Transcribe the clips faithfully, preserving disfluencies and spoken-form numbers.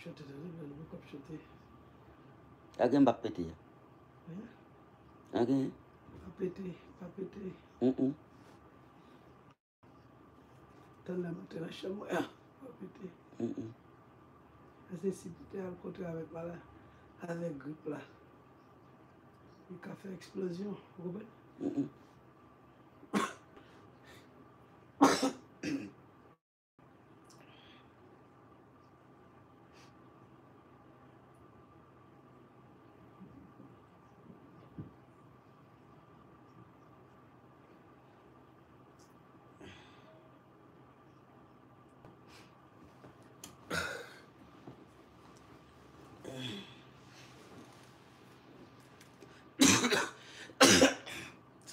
Chante, tande, tande, nou poko ap chante. Sa gen m p ap pete a. Hein? Sa gen? Pa pete, pa pete. Mm, mm. Tann lè m antre nan chanm mwen an, pa pete. Mm, mm. Paske si pete al kontre avèk mala, avèk grip la, li ka fè eksplozyon, ou konprann? Mm, mm.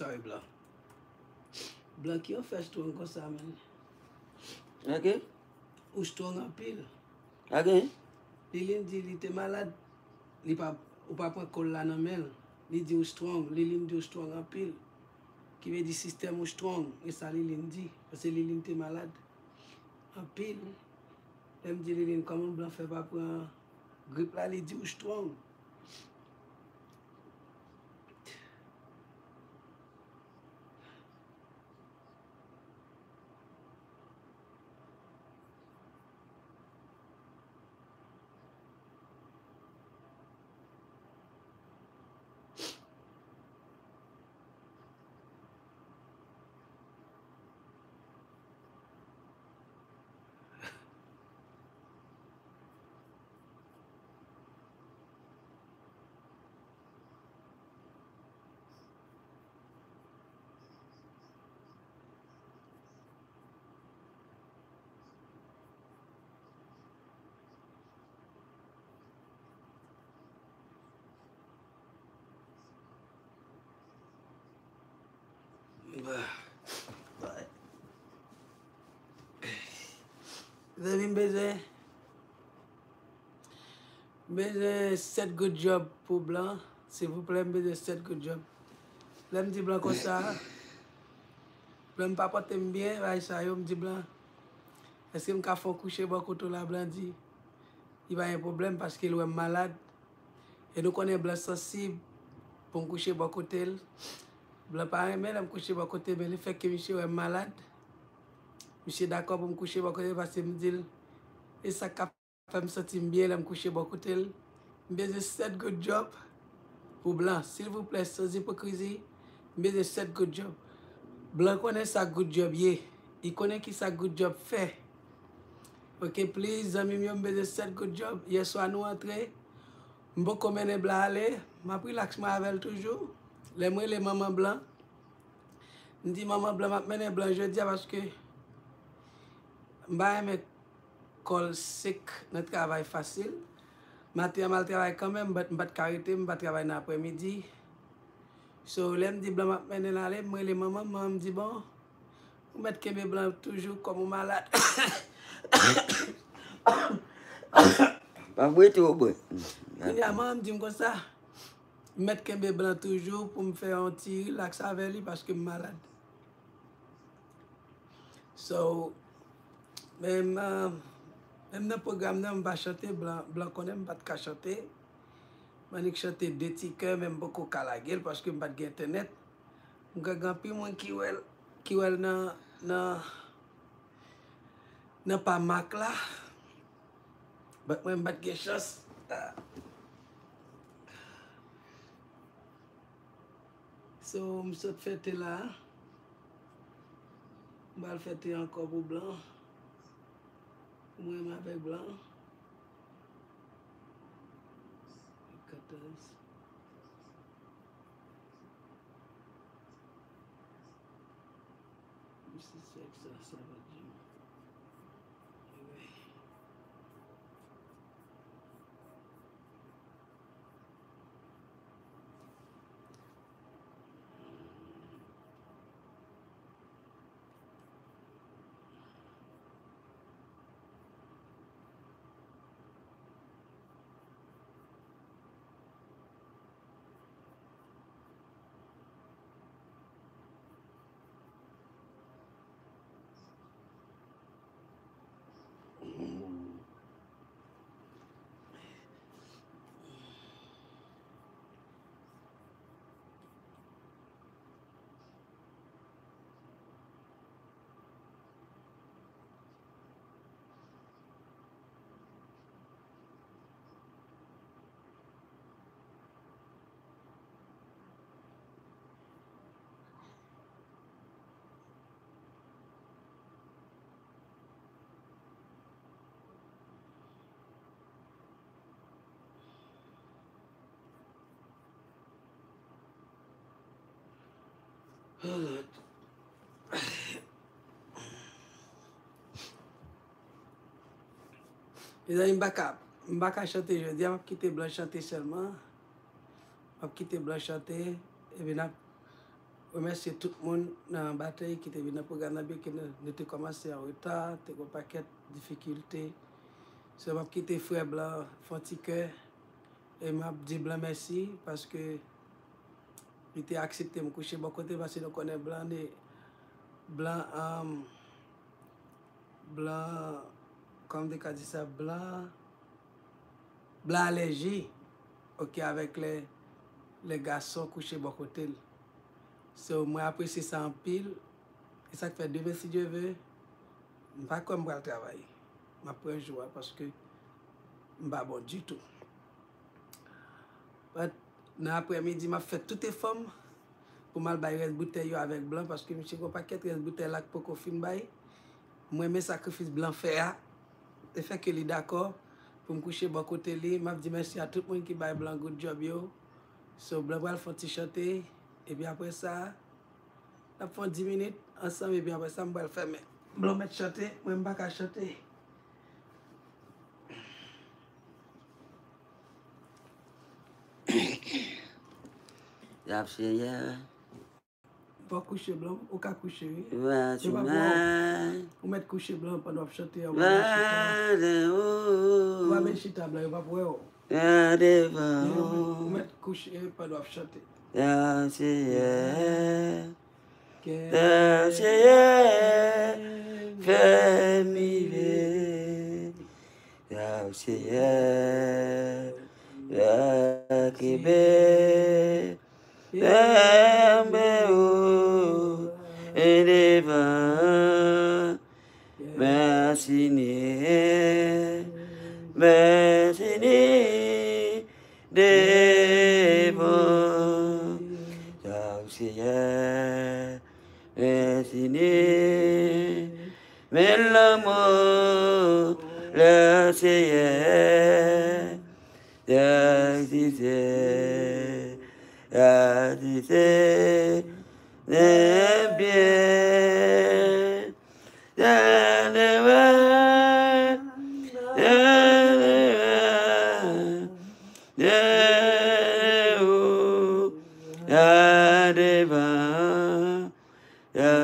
Sorry, blan. Blan ki yo fè strong konsa, man. Ok. Ou strong anpil. Ok. Lilin di li te malad, li pa, ou pa pran kòl la nan men l. Li di ou strong, Lilin di ou strong anpil. Ki vle di sistèm ou strong, e sa Lilin di. Paske Lilin te malad anpil. Lè m di Lilin, kòman blan fè pa pran grip la, li di ou strong. Mezanmi, m bezwen, m bezwen sèt good job pou blan. Silvouplè, m bezwen sèt good job. Lè m di blan konsa, blan m pa pote m byen, bagay sa yo, m di blan, èske m ka fè yon kouche bò kote w la, blan di, li pa gen pwoblèm paske l wè m malad. E nou konnen blan sansib pou m kouche bò kote l. Blan pa renmen lè m kouche bò kote l, men lefètke misye wè m malad, misye dakò pou m kouche bò kote l paske m di l, e sa k ap fè m santi m byen lè m kouche bò kote l. M bezwen sèt good job pou blan. Silvouplè, sans ipokrizi, m bezwen sèt good job. Blan konnen sa good job ye. Li konnen ki sa good job fè. Ok, please, zanmi m yo, m bezwen sèt good job. Yèswa nou antre. M poko mennen blan ale. M ap relax mwen avè l toujou. Lè m rele manman blan, m di manman blan, m ap mennen blan jodi a paske m pa renmen kòl sek nan travay fasil. Maten an m al travay kanmenm, but m pa t ka rete, m pa travay nan aprèmidi. So, lè m di blan m ap mennen l ale, m rele manman m, manman m di, bon, ou mèt kenbe blan toujou kòm ou malad. Pa bwete ou bwè. Kounye a, manman m di m konsa, m mèt kenbe blan toujou pou m fè yon ti relax avè li paske m malad. So, menm, ah, menm nan pwogram nan, m pa chante, blan, blan konnen m pa t ka chante. M annik chante de ti kè, men m poko ka lage l paske m pa t gen entènèt. M kwè gen anpil moun ki wè l, ki wè l nan, nan, nan pa mak la. But mwen, m pa t gen chans. Ah. So, m sot fete la. M pral fete ankò pou blan. Pou mwen menm avèk blan. Katòz. Misye sèk sa, sa va di. Anyway. Mezanmi, m pa ka, m pa ka chante jodi a, m ap kite Blan chante sèlman. M ap kite Blan chante, epi n ap remèsye tout moun nan batay ki te vin nan pwogram nan, byenke nou, nou te kòmanse an reta, te gon pakèt difikilte. So, m ap kite frè Blan fè yon ti kè, e m ap di Blan mèsi, paske li te aksepte m kouche bò kote, paske nou konnen Blan ne, Blan, um, Blan, kòman m te ka di sa, Blan, Blan alèji, oke, avèk lè, lè gason kouche bò kote l. So, mwen apresye sa anpil. E sa k fè demen, si Dye ve, m pa kwè m pral travay. M ap pran jou a paske m pa bon ditou. But nan aprèmidi, m ap fè tout efò m pou m al bay rès boutèy yo avèk Blan, paske misye gon pakèt rès boutèy la k poko fin bay. Mwen renmen sakrifis Blan fè a. E fè ke li dakò pou m kouche bò kote li. M ap di mèsi a tout moun ki bay Blan good job yo. So, Blan pral fè yon ti chante. Epi apre sa, n ap fè yon dis minit ansanm. Epi apre sa, m pral fèmen. Blan mèt chante, mwen m pa ka chante. Y ap seyè. Fò kouche Blan, ou ka kouche, wi. Yo pa pou wè w. Ou mèt kouche Blan pandan w ap chante a, ou pa mèt chita. Ou pa mèt chita Blan, yo pa pou wè w. Ou mèt kouche pandan w ap chante. Seyè, Seyè, fè m rive. Seyè, kenbe Kenbe w devan. Mèsi ni, mèsi ni devan. Sa w Seyè, mèsi ni. Men lanmò le Seyè. Yes, he said, yes, he said, eh bien, dans le vent, dans le vent, dans le haut, dans le vent. Ya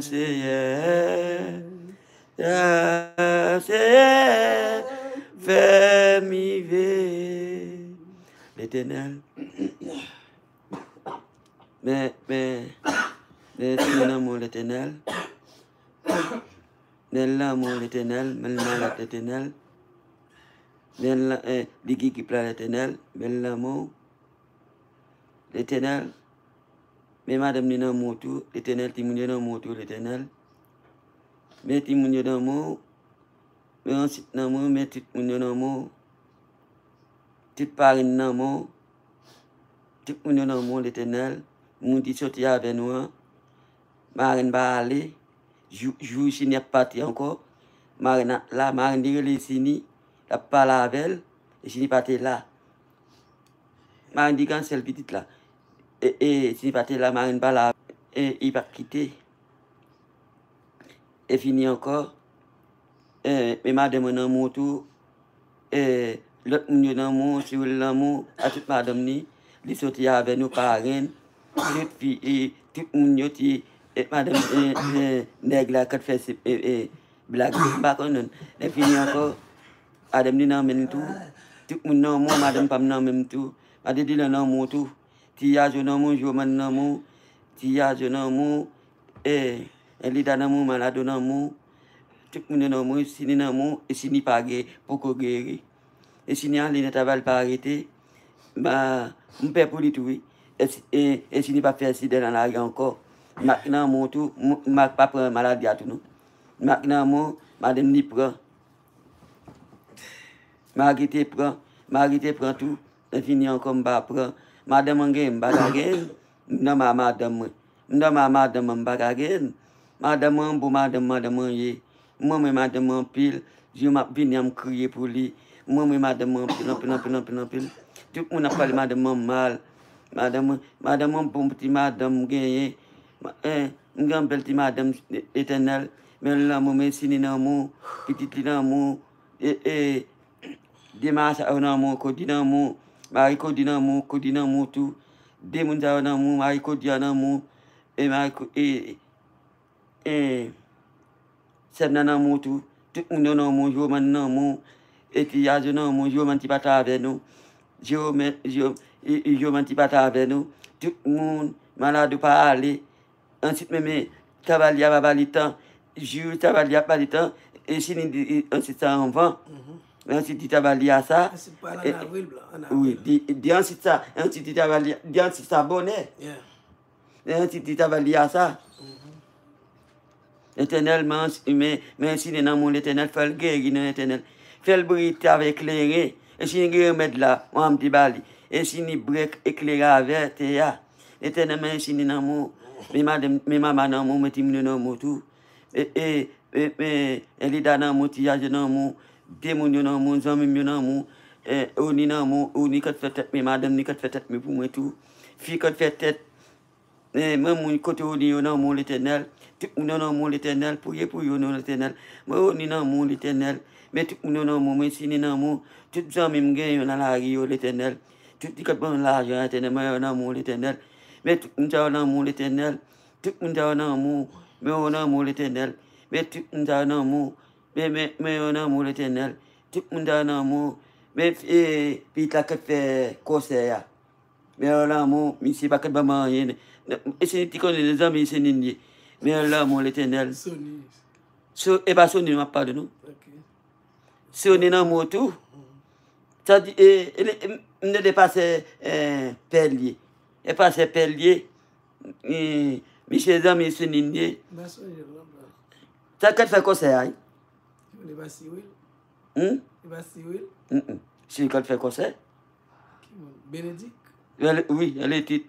Seyè, ya Seyè, fè m rive. Letènèl, men, men, men, men lanmou Letènèl, men lanmou Letènèl, men malad Letènèl, men la, eh, li ki grip la Letènèl, men lanmou Letènèl, men madanm li nan men w tou, Letènèl, timoun yo nan men w tou, Letènèl. Men timoun yo nan men w, men ansent nan men w, men tout moun yo nan men w. Tout parenn nan men w, tout moun yo nan men w, Letènèl. Moun ki soti avè nou an, marenn pa ale, jou, jou Sini ap pati ankò, marenn la, marenn li rele Sini, l ap pale avè l, e Sini pa te la. Marenn di gen sèl pitit la. E, e, si li pa te la, marenn pa la, e, li p ap kite. E fini ankò, e, men madanm mwen nan men w tou, e, lòt moun yo nan men w, si w vle nan men w, a tout madanm ni, li soti avè nou parenn, tout fi, e, tout moun yo ti, e, madanm, e, e, nèg la k ap fè se, e, e, blag, m pa konn non. E fini ankò, madanm ni nan men l tou. Tout moun nan men w, madanm pa m nan men m tou. Madanm Dylan nan men w tou. Ti Yazo nan men w, Joman nan men w. Ti Yazo nan men w. E, Elida nan men w, Malado nan men w. Tout moun yo nan men w, Sini nan men w, e Sini pa gen, poko geri. E Sini ale nan travay, li pa rete. Ba, m pè pou li tou, wi. E, e, e Sini pa fè aksidan nan lari ankò. Mak nan men w tou, m, Mak pa pran maladi a tou, non. Mak nan men w, madanm ni pran. Mari te pran, mari te pran tou, men fini ankò m pa pran. Madanm an gen, m pa ka gen, m nan ma madanm mwen. M nan ma madanm an, m pa ka gen. Madanm an bon madanm, madanm an ye. M renmen madanm an anpil. Jou m ap vini an, m kriye pou li. M renmen madanm an anpil, anpil, anpil, anpil, anpil. Tout moun ap pale madanm an mal. Madanm an, madanm an bon ti madanm m genyen. M gen yon bèl ti madanm, Letènèl, men lanmou, men Sini nan lanmou, pitit li nan lanmou, e, e, de mari sa yo nan lanmou, Kodi nan lanmou, mari Kodi nan lanmou, Kodi nan lanmou tou, de moun sa yo nan lanmou, mari Kodi a nan lanmou, e mari Ko- e, e, sè m nan nan lanmou tou. Tout moun yo nan lanmou, Joman nan lanmou. Etiyaz yo nan lanmou, Joman ti pata avè nou. Joman, Jo- e- e- Joman ti pata avè nou. Tout moun, malad ou pa ale. Ansit menm, e, travay li a pa ba li tan. Jou travay li a pa ba li tan. E si li di, e, ansit sa anvan. Ansit di travay li a sa. Ansit pral an avril, blan, an avril. Wi, di, di ansit sa. Ansit di travay li a, di ansit sa bonè. Yeah. Lè yon ti travay li a sa. Letènèl, men, men, men Sini nan lanmou, Letènèl, fè l geri nan Letènèl. Fè l briye te avè eklere. E Sini gen remèd la, mwen m te ba li. E Sini brèk eklere avè te a. Letènèl, men Sini nan lanmou, men madanm, men mama nan lanmou, men timoun yo nan lanmou tou. E, e, e, e, Elida nan lanmou, ti jaje nan lanmou, de moun yo nan lanmou, zanmi m yo nan lanmou, e, Oni nan lanmou, Oni k ap fè tèt men, madanm li k ap fè tèt men pou mwen tou. Fi k ap fè tèt E, men moun kote Oni yo nan lanmou, Letènèl. Tout moun yo nan lanmou, Letènèl. Priye pou yo, non, Letènèl. Men Oni nan lanmou, Letènèl. Men tout moun yo nan lanmou, men Sini nan lanmou. Tout zanmi m genyen yo nan lari yo, Letènèl. Tout li k ap ban m lajan, Letènèl. Men yo nan lanmou, Letènèl. Men tout moun sa yo nan lanmou, Letènèl. Tout moun sa yo nan lanmou. Men yo nan lanmou, Letènèl. Men tout moun sa yo nan lanmou. Men, men, men yo nan lanmou, Letènèl. Tout moun sa yo nan lanmou. Men, e, pitit la k ap fè konsèy a. Men lanmou, misye pa kat ban mwen anyen. E se li ki konnen zanmi se li ye. Men lanmou, Letènèl. Soni. So, e pa Soni m ap pale, non. Ok. Soni nan lanmou tou. Sa di, e, e, e, m tande pastè, e, Pèlye. E pastè Pèlye, e, misye zanmi Soni ye. M pa sonje l, non, bro. Sa kat fè konsèy a, wi. Li pa Siril? Hmm? Li pa Siril? Mm-mm. Siril k al fè konsèy? Ki moun? Benedik? Wi, Anletit.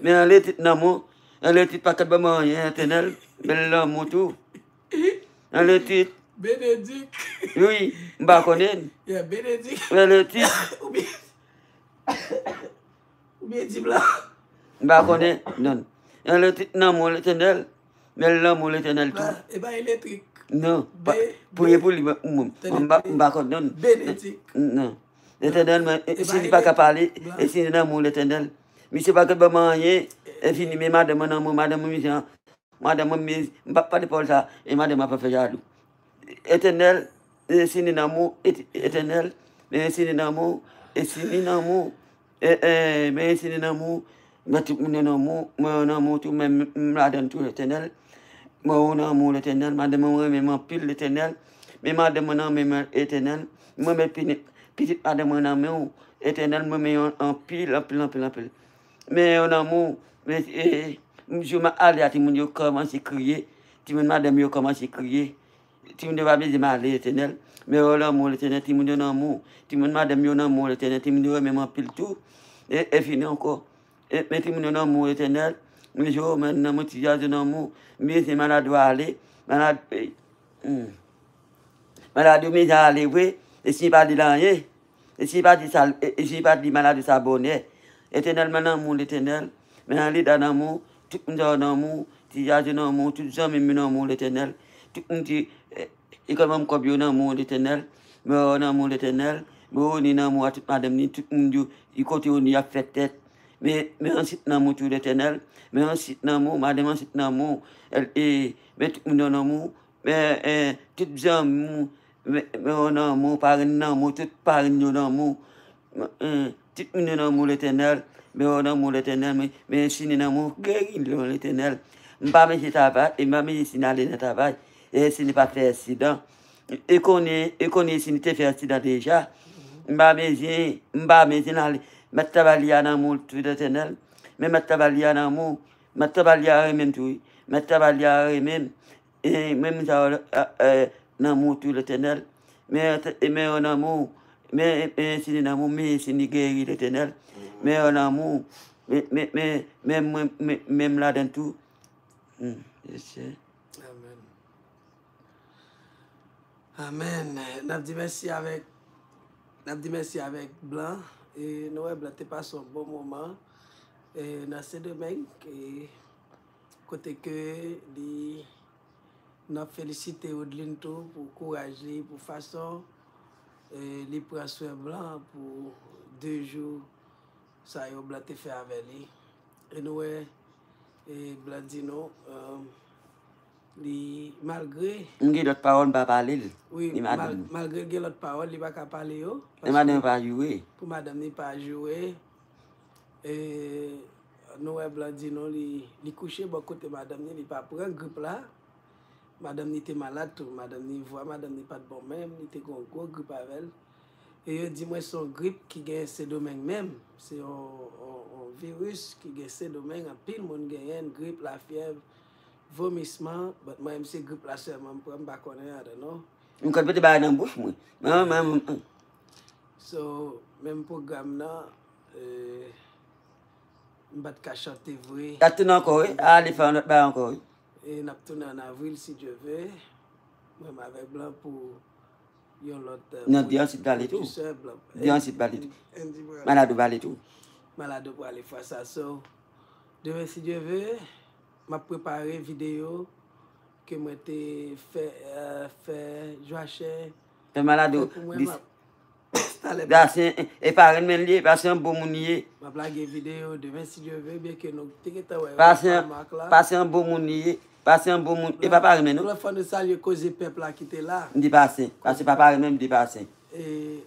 Men Anletit nan lanmou. Anletit pa kat ban mwen anyen, Letènèl. Bèl lanmou tou. Anletit. Benedik. Wi, m pa konnen. Yeah, Benedik. Anletit. Oubyen, oubyen di blan. M pa konnen, non. Anletit nan lanmou, Letènèl. Men lanmou Letènèl tou. E pa elektrik. Non, pa, priye pou li, mwen, mwen, mwen pa, m pa konn, non. Benedik. Non. Letènèl, mwen, e, si li pa ka pale, e si li nan lanmou, Letènèl. Misye pa ka ban mwen anyen, e fini, men madanm mwen nan lanmou, madanm mwen, misye, madanm mwen, men, m pa pale pawòl sa, e madanm mwen pa fè jalou. Etènèl, e si li nan lanmou, et-, Etènèl, men si li nan lanmou, e si li nan lanmou, E, e, men si li nan lanmou, men tout moun yo nan lanmou, mwen yo nan lanmou tou, men m, m ladan l tou, Letènèl. Mwen yo nan lanmou, Letènèl, madanm mwen renmen m anpil, Letènèl. Men madanm mwen nan men mwen, Letènèl. Mwen met pitit, pitit madanm mwen nan men w, Letènèl, mwen renmen yo anpil, anpil, anpil, anpil. Men yo nan lanmou, men, e, jou m ale a, timoun yo kòmanse kriye, timoun madanm yo kòmanse kriye. Timoun yo pa bezwen m ale, Letènèl. Men yo nan lanmou, Letènèl. Timoun yo nan lanmou. Timoun madanm yo nan lanmou, Letènèl. Timoun yo renmen m anpil tou. E, e fini ankò. E, men timoun yo nan lanmou, Letènèl. Men Jewova, men nan lanmou, ti jaje nan lanmou. Men se malad yo ale. Malad, e, hmm. Malad yo men ale vre. E si pa di l anyen. E si pa di sa, e, e si pa di maladi sa bonè. Etènèl, men nan lanmou, Letènèl. Men Anlida nan lanmou, tout moun sa yo nan lanmou, ti jaje nan lanmou, tout zanmi m yo nan lanmou, Letènèl. Tout moun ki, e, e kòm kòb yo nan lanmou, Letènèl. Men yo nan lanmou, Letènèl. Men Oni nan lanmou a tout madanm ni, tout moun yo, ki kote Oni ap fè tèt. Men, men Ansit nan lanmou tou, Letènèl. Men Ansit nan lanmou, madanm Ansit nan lanmou. E, e, men tout moun yo nan lanmou. Men, e, tout zanmi m, men, men yo nan lanmou, parenn nan lanmou, tout parenn yo nan lanmou. Men, e, tout moun yo nan lanmou, Letènèl. Men yo nan lanmou, Letènèl. Men, men Sini nan lanmou, geri l, Letènèl. M pa mete travay, e m pa mete Sini ale nan travay. E Sini pa fè aksidan. E konnen, e konnen Sini te fè aksidan deja. M pa bezwen, m pa bezwen l ale. Mèt travay li a nan lanmou tou, Letènèl. Men mèt travay li a nan lanmou. Mèt travay li a renmen m tou, wi. Mèt travay li a renmen m. E, men moun sa yo, e, e, nan lanmou tou, Letènèl. Men, e, men yo nan lanmou, men, men Sini nan lanmou, men Sini geri, Letènèl. Men yo nan lanmou, men, men, men, men mwen, men, men m ladan l tou. Hmm, yes, sir. Amèn. Amèn. N ap di mèsi avèk, n ap di mèsi avèk Blan. E nou wè Blan te pase yon bon moman, e, nan Sendomeng. E Kote ke li, n ap felisite Woodline tou pou kouraj li, pou fason, e, li pran swen Blan pou de jou sa yo Blan te fè avè li. E nou wè, e, Blan di nou, e, li, malgre M gen lòt pawòl, m pa pale l. Wi, li madanm mal-, li. Malgre l gen lòt pawòl, li pa ka pale yo, e madanm li pa joure. Pou madanm li pa joure. E, nou wè Blan di nou li, li kouche bò kote madanm li, li pa pran grip la. Madanm li te malad tou, madanm li, vwa madanm li pa t bon menm, li te gen yon gwo grip avè l. E yo di mwen se yon grip ki gen Sendomeng menm. Se yon, yon, yon viris ki gen Sendomeng, anpil moun genyen l, grip, lafyèv, vomisman. But mwen menm se grip la sèlman m pran, m pa konnen andan non. M konn mete bagay nan bouch mwen. Mwen, mwen, mwen, mwen. So, menm pwogram nan, e, m pa t ka chante vre. L ap tounen ankò, wi. A, li fè yon lòt bagay ankò, wi. E n ap tounen an avril, si Dye ve. Mwen menm avèk Blan pou yon lòt, e, non, pwodui-, Diansit pale tou. Pwodisè Blan. Diansit pale tou. Andy Brown. Malado pale tou. Malado pwale fwa sa. So, demen, si Dye ve, m ap prepare videyo ke mwen te fè, e, fè Jwachè. Fè Malado. Fè pou mwen, dis- m ap, talè m ap Pase, e pa renmen li ye, Pase yon bon moun li ye. M ap lage videyo demen, si Dye ve, byenke nou te gentan wè yo pa Mak la. Pase yon bon moun li ye. Pase yon bon moun. E pa pa renmen nou. Lòt fwa nou salye Koze Pèp la ki te la. M di Pase. Pase pa pa renmen, m di Pase. E,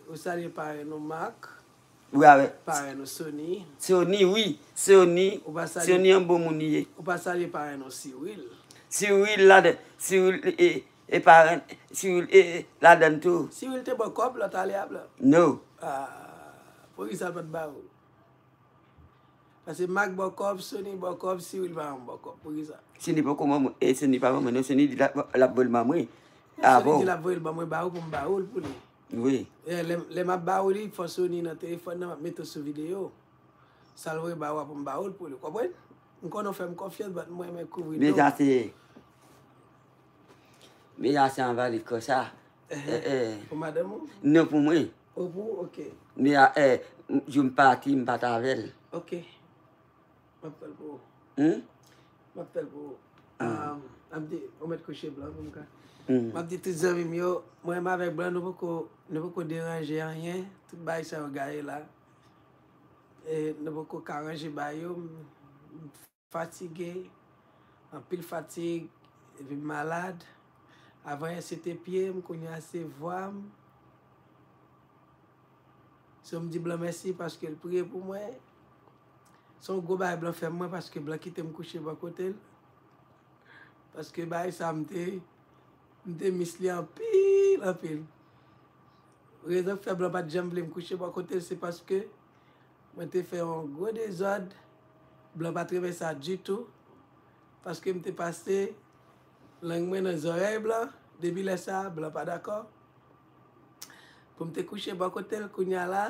ou salye parenn nou Mak. Wi, avè. Parenn nou Sony. Sony, wi. Sony. Ou pa salye, Sony yon bon moun li ye. Ou pa salye parenn nou Cyril. Cyril la de, Cyril, e, e, e parenn, Cyril, e, e, ladann tou. Cyril te ba w kòb lòt ale a Blan? No. A, poukisa l pa t ba ou? Pase Mak ba w kòb, Sony ba w kòb, Cyril pa janm ba w kòb. Poukisa? Sony poko ban mwen, e Sony pa ban mwen, non, Sony di l ap, l ap voye l ban mwen. Sony di l ap voye l ban mwen, ba ou pou m ba ou l pou li. Wi. E, lè, lè m ap ba ou li, fò Sony nan telefòn nan, m ap mete w sou videyo. Sa l voye ba ou a pou m ba ou l pou li. Konprann? M konnen w fè m konfyans, but mwen renmen kouvri do. Men sa se, men sa se anvalit konsa. Ehe. E, e. Pou madanm ou? Non, pou mwen. O, pou ou? Ok. Men a, e, m, jou m pati, m pati avè l. Ok. M ap fè l pou ou. Hmm? M ap fè l pou ou. Hmm. Um, m ap di, ou mèt kouche Blan pou m ka. Hmm. M ap di tout zanmi m yo, mwen menm avèk Blan, nou poko, nou poko deranje anyen. Tout bagay sa yo gaye la. E nou poko ka ranje bagay yo. M, m fatige, anpil fatig, epi m malad. Avan yè se te pye m, kounye a se vwa m. So, m di Blan mèsi paske l priye pou mwen. Se yon gwo bagay Blan fè mwen paske Blan kite m kouche bò kote l. Paske bagay sa m te, m te miss li anpil, anpil. Rezon k fè Blan pa t janm vle m kouche bò kote l, se paske mwen te fè yon gwo dezòd. Blan pa t renmen sa ditou. Paske m te pase lang mwen nan zòrèy Blan. Depi lè sa a, Blan pa dakò pou m te kouche bò kote l. Kounye a la,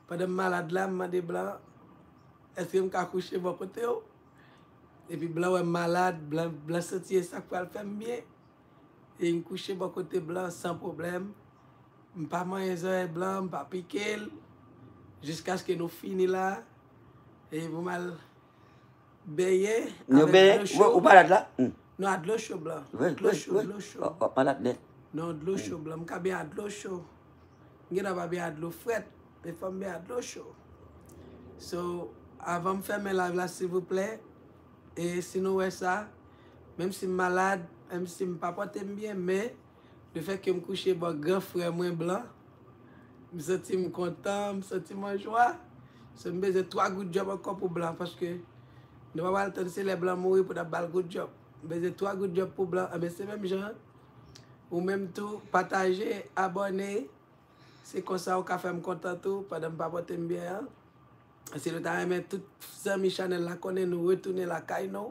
pandan m malad la, m mande Blan, èske m ka kouche bò kote w? Epi Blan wè m malad, Blan, Blan santi e sa k pral fè m byen. E m kouche bò kote Blan san pwoblèm. M pa manyen zòrèy Blan, m pa pike l. Jiskaske nou fini la. E pou m al benyen avèk dlo cho. Ou malad la? Hmm. Non, a dlo cho Blan. Wi, dlo cho, dlo cho. W ap malad nèt. Non, dlo cho Blan. M ka benyen a dlo cho. M gentan pa benyen a dlo frèt. Men fò m benyen a dlo cho. So, avan m fèmen live la, silvouplè, e si nou wè sa, menm si m malad, menm si m pa pòte m byen, men lefètke m kouche bò gran frè mwen Blan, m santi m kontan, m santi m an jwa. So, m bezwen twa goud djòb ankò pou Blan, paske nou pa pral tann se lè Blan mouri pou n ap ba l goud djòb. M bezwen twa goud djòb pou Blan. Enben, se menm jan, ou menm tou, pataje, abòne. Se konsa ou ka fè m kontan tou, pandan m pa pòte m byen an. Si nou ta renmen tout zanmi chanèl la konnen nou retounen lakay nou,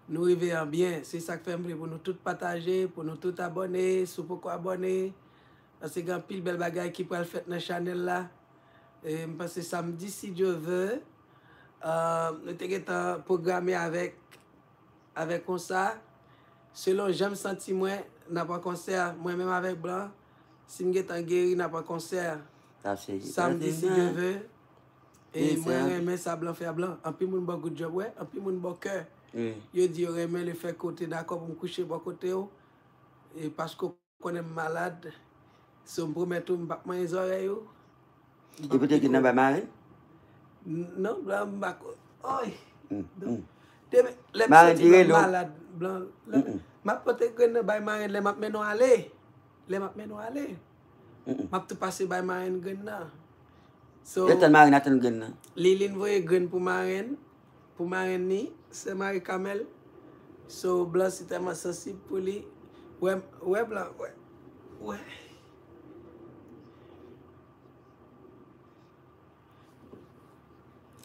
nou rive an byen. Se sa k fè m vle pou nou tout pataje, pou nou tout abòne, si w poko abòne, paske gen anpil bèl bagay ki pral fèt nan chanèl la. E m panse samdi, si Dye ve, euh, nou te gentan pwograme avèk, avèk konsa. Selon jan m santi mwen, n ap an konsè, mwen menm avèk Blan. Si m gentan geri, n ap an konsè. Samdi, si Dye ve. E mwen renmen sa Blan fè a Blan. Anpil moun ba w goud djòb, wè. Anpil moun ba w kè. Wi. Yo di yo renmen le fè ke w te dakò pou m kouche bò kote w. E paske w konnen m malad. So, m pwomèt ou, m p ap manyen zòrèy ou. M p ap pike w. Yo pote grenn nan bay marenn? N-, non, blan, m pa ko-, oy. Mm, mm. Demen, lè m soti, blan, m malad, blan, lè, mm, mm, m ap pote grenn nan bay marenn lè m ap mennen w ale. Lè m ap mennen w ale. Mm, mm. M ap tou pase bay marenn grenn nan. So, yo tann marenn, a tann grenn nan. Liline voye grenn pou marenn, pou marenn ni, sè Marie Carmel. So, blan si tèlman sansib pou li. Wè, wè, blan, wè, wè.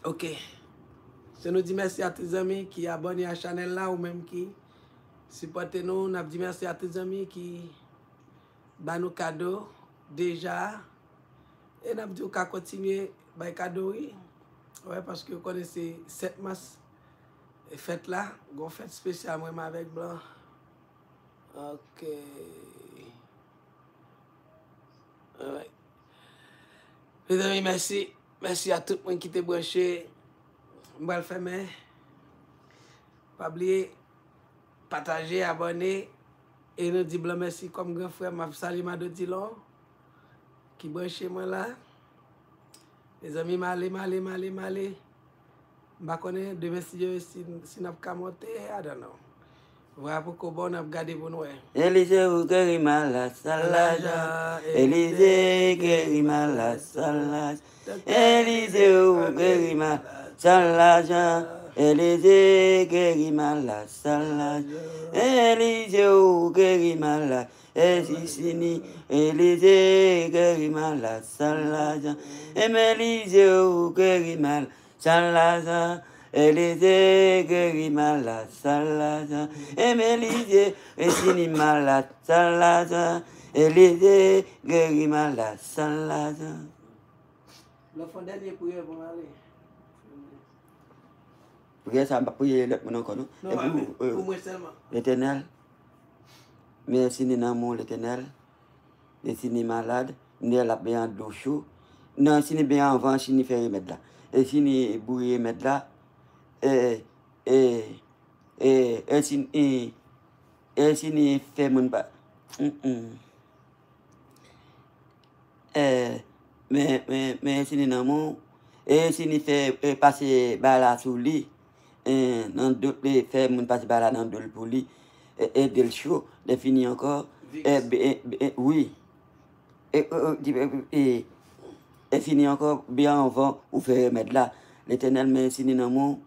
Ok. So, nou di mèsi a tout zanmi ki abòne a chanèl la, ou menm ki sipòte nou. N ap di mèsi a tout zanmi ki ba nou kado deja. E n ap di w ka kontinye bay kado, wi. Wè, paske w konnen se sèt mas, e fèt la, gon fèt espesyal mwen menm avèk blan. Ok. Alright. Mezanmi, mèsi. Mèsi a tout moun ki te branche. M pral fèmen. Pa bliye, pataje, abòne. E nou di blan mèsi kòm gran frè. M ap salye Mado Dilon ki branche mwen la. Mezanmi, m ale, m ale, m ale, m ale. M pa konnen demen, si Dye vle, si, si n ap ka monte, I don't know. Vwaya poko bon, n ap gade pou n wè. Elize, ou geri malad, sa l lajan. Elize, geri malad, sa l lajan. Elize, ou geri malad, sa l lajan. Elize, geri malad, sa l lajan. Elize, ou geri malad. E si sini, Elize, geri malad, sa l lajan. E men Elize, ou geri malad, sa l lajan. Elize, geri malad, sa l lajan. E men Elize, e sini malad, sa l lajan. Elize, geri malad, sa l lajan. Lè fè yon dènye priyè pou m ale. Priyè sa, m p ap priye lòt moun ankò, non. Non, e pou, e, pou mwen sèlman. Letènèl, men sini nan men w, Letènèl. E sini malad, m di l ap benyen dlo cho. Non, sini benyen anvan, sini fè remèd la. E sini bouyi remèd la, e, e, e, e sini, e, e sini fè moun pa, mm, mm. E, men, men, men sini nan men w, e sini fè, e, pase bagay la sou li. E, nan do, e, fè moun pase bagay la nan do l pou li, e, ede l cho, lè fini ankò, e, be-, e, be-, e, wi. E, e, e, e, e, e fini ankò, byen anvan ou fè remèd la. Letènèl, men sini nan men w,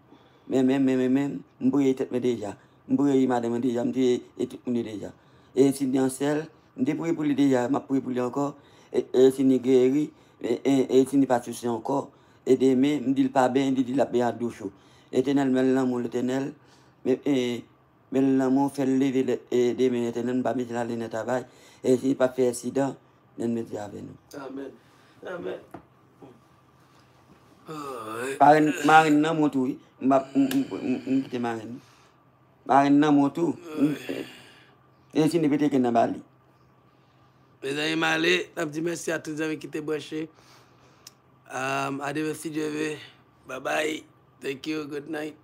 men, men, men, men, men, m priye tèt mwen deja. M priye madanm mwen deja, m priye, e tout moun yo deja. E sini ansèl, m te priye pou li deja, m ap priye pou li ankò. E, e sini geri, e, e, e sini pa souse ankò. E demen, m di l pa byen, li di l ap byen ak dlo cho. Letènèl, men l nan men w, Letènèl, men, e, men l nan men w, fè l leve lè, e, demen, Letènèl, m pa mete l ale nan travay. E sini pa fè aksidan, men l mete avè nou. Amèn. Amèn. Marenn, marenn nan men w tou, wi. M ap, m, m, m, m kite marenn. Marenn nan men w tou. M, e sini pete grenn nan ba li. Mezanmi, m ale, n ap di mèsi a tout zanmi ki te branche. Um, a demen, si Dye vle. Bye bye. Thank you. Good night.